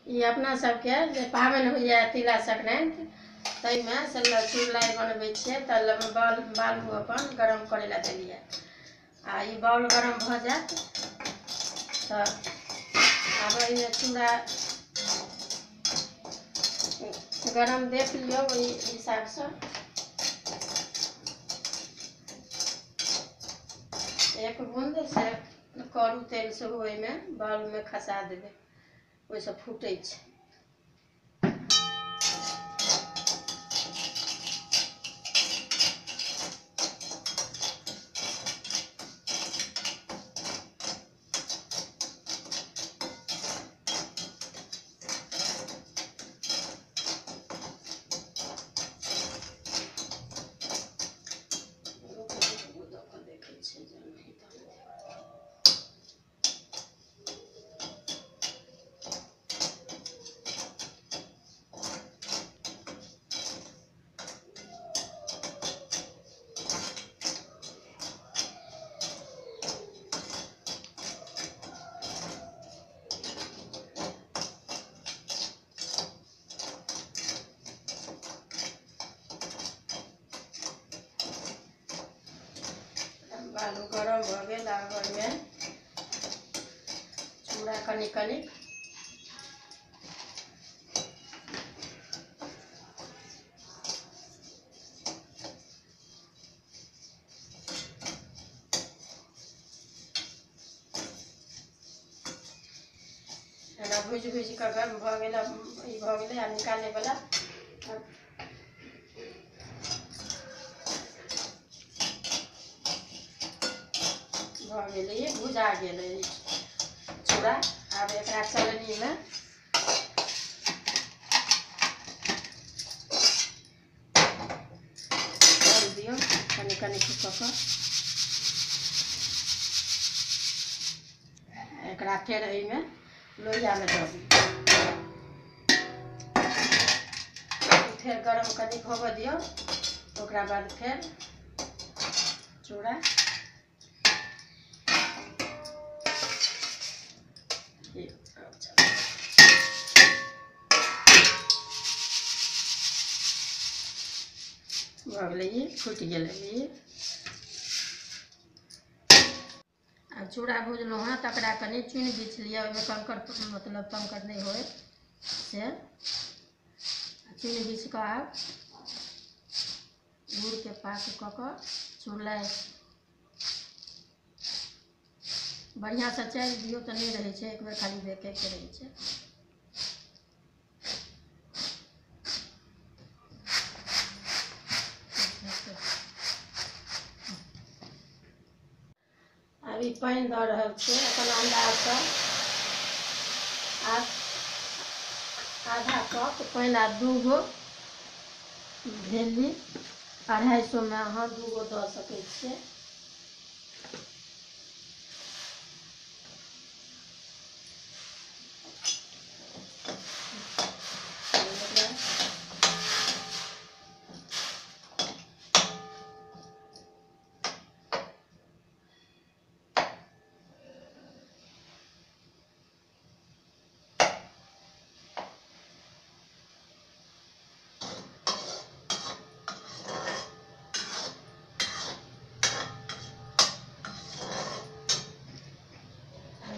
ई अपना सबके जे पाबनि होइए तिला संक्रांति ताहिमे से चूड़लाइ बनबै छियै तऽ बालू अपन गरम करै लए देलियै। आ ई बाउल गरम भऽ जायत तऽ आब एहिमे चूड़ा गरम देख लियौ ओहि हिसाबसँ। एक बूंद से करू तेल सेहो ओहिमे बाउलमे खसा देबै, ओहिसँ फूटै छै। बालू गरम भऽ गेल। आब ओहिमे चूड़ा कनि कनि एना भुजि भुजि कऽ गरम भऽ गेल। ई भऽ गेलै। आब निकालैवला भऽ गेलै, भुजा गेलै चूड़ा। आब एकरा चलनीमे डालि दियौ कनि कनि कऽ कऽ। एकरा फेर एहिमे लोहियामे दऽ दियौ, फेर गरम कनि होबऽ दियौ। ओकरा बाद फेर चूड़ा भऽ गेलै, ई फुटि गेलै। ई आब चूड़ा भुजलहुँ हँ तकरा कनि चुनि बिछि लिअ, ओहिमे कंकड़ मतलब कंकड़ नहि होय से चुनि बिछि कऽ आब गुड़के पाक कऽ कऽ चूड़लाइ बढ़िआँसँ चालि दियौ तऽ नहि रहै छै, एक बेर खाली देखैके रहै छै। आब ई पानि दऽ रहल छियै अपन अन्दाजसँ, आधा कप पानि आ 2 गो भेली 250 मे अहाँ 2 गो दऽ सकै छियै।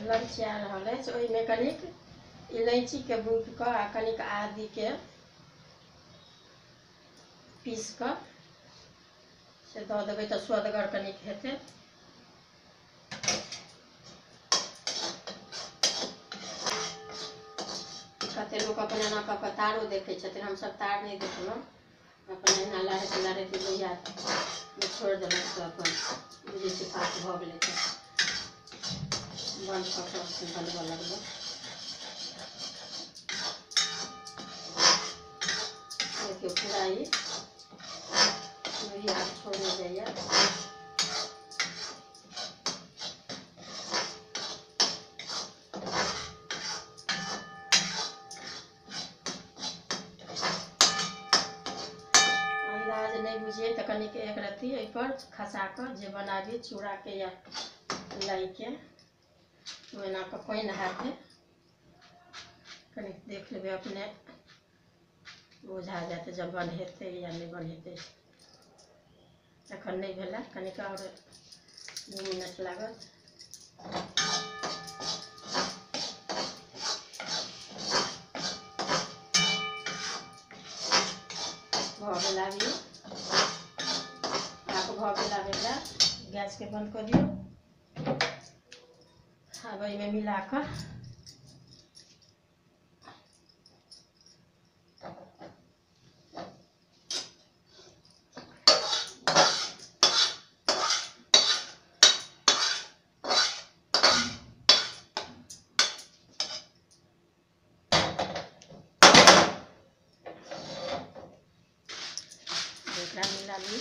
लमचिया रहल अछि, ओहिमे कनिक इलायचीके बुकि कऽ आ कनिक आदीके पीस कऽ से दऽ देबै तऽ स्वदगर कनिक हेतै। कते लोक अपन एना कऽ कऽ तारो देखै छथिन, हमसभ तार नहि देखलहुँ, अपन एहिना लारैत लारैत लोहियामे छोड़ि देलहुँ तऽ अपन बुझै छी पाक भऽ गेलै तऽ बंद कऽ कऽ बनबऽ लगलहुँ। देखियौ पूरा ई लोहिया छोड़ने जाइए। अन्दाज नहि बुझियै तऽ कनिक एक रत्ती एहिपर खसा कऽ जे बनाबी चूड़ाके या लाइके ओना कऽ पानि हेतै कनि देख लेबै अपने बुझा जायत जब बन्हेतै या नहि बन्हेतै। एखन नहि भेलै, कनिक आओर 2 मिनट लागत। भऽ गेल, आब आब भऽ गेल। आब एकरा गैसके बंद कऽ दियौ। आब एहिमे मिला कऽ एकरा मिला लियौ।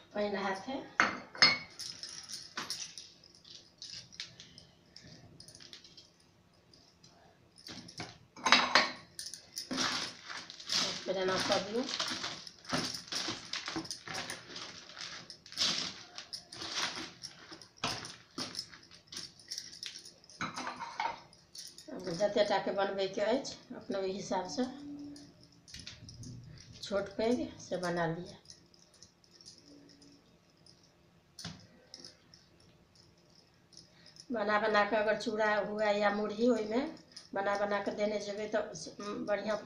पानि हाथे फेर एना कऽ दियौ। जते टाके बनबैके अछि अपना ओहि हिसाबसँ छोट पैघ से बना लिअ। बना बना कऽ अगर चूड़ा हुए या मुरही, ओहिमे बना बना कऽ देने जेबै तऽ बढ़िआँ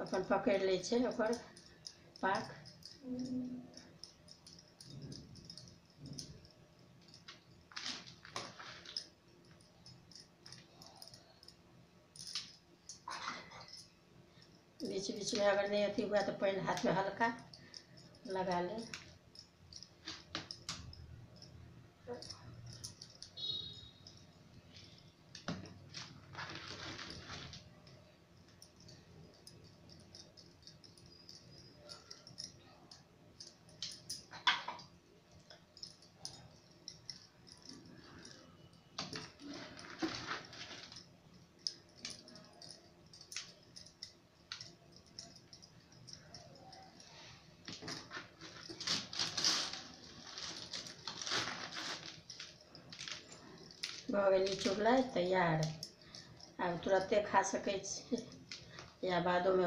अपन पकड़ि लै छै ओकर पाक। बीच बीचमे अगर नहि अथी हुए तऽ पानि हाथमे हल्का लगा लेब। भऽ गेल ई चुड़लाइ तैयार। आब तुरन्ते खा सकै छी या बादोमे।